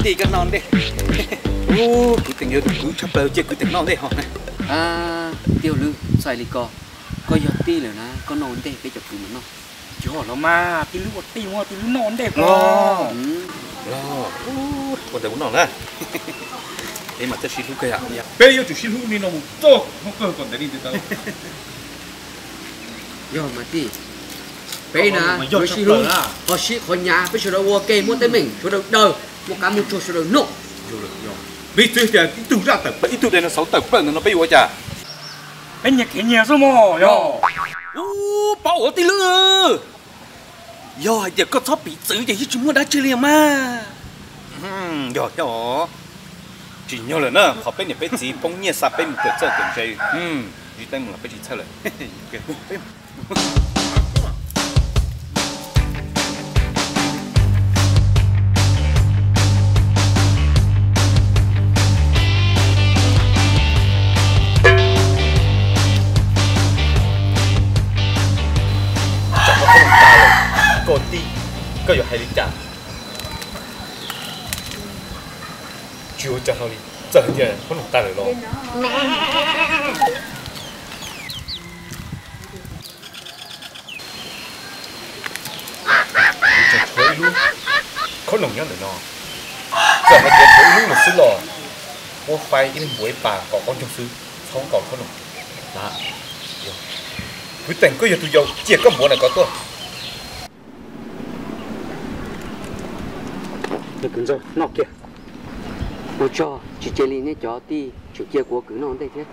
Tij, koj noj ntej. Ub, kwv tij yog tus kwv tshaj plaws, cia kwv tij noj ntej ho na. Tij Lwm, txhob hais li ko, koj yog tij lawm na, koj noj ua ntej peb cov kwv mus noj. Yog los mas, tij Lwm ua tij, tij Lwm noj ntej los. Los, ua ntej mus noj na. Peb mas txawj sib hlub kawg yom. Peb yuav tsum sib hlub li no mus txog hnub kawg kom ntev li ntev tau. Yog mas tij, peb na yuav sib hlub, qhov sib qhov hnyav peb sawv daws ua ke, muaj teeb meem sawv daws daws, muaj qab muaj tsuag sawv daws noj. Piv txwv tias ib tug zaj tawm plaws, ib tug dinosaur tawm plaws ntawm no peb yuav ua cas? Peb nyias kev nyias xwb mog yog. Ub, paub ua tij Lwm. Yog hais tias koj txhob piv txwv ces yeej tsis muaj dab tsi li mas. Yog thiab os. Tsim nyog lawm na, qhov peb niam peb txiv poob nyiaj xa peb mus kawm txawj kawm ntse, tsis teeb meem los peb tsis txhawj lawm. Tsam koj khob noom tag lawm, koj tij, koj yuav hais li cas? Tsis ua cas hlo li, txawm hais tias khob noom tag lawm los. Kuv tseem tshuav ib lub khob noom nyob ntawm no, txawm hais tias tshuav ib lub lawm xwb los, muab faib ib leeg npuav ib pas kom qaub ncaug xwb, txhob nkaus khob noom. Kwv Teem, koj yog tus yau, cia koj npuav ntawm ko tuaj. Kwv Ntxawg, noj kiag. Ua tsaug, tsis cia li nej cov tij tseem cia kuv ua kwv noj ntej thiab.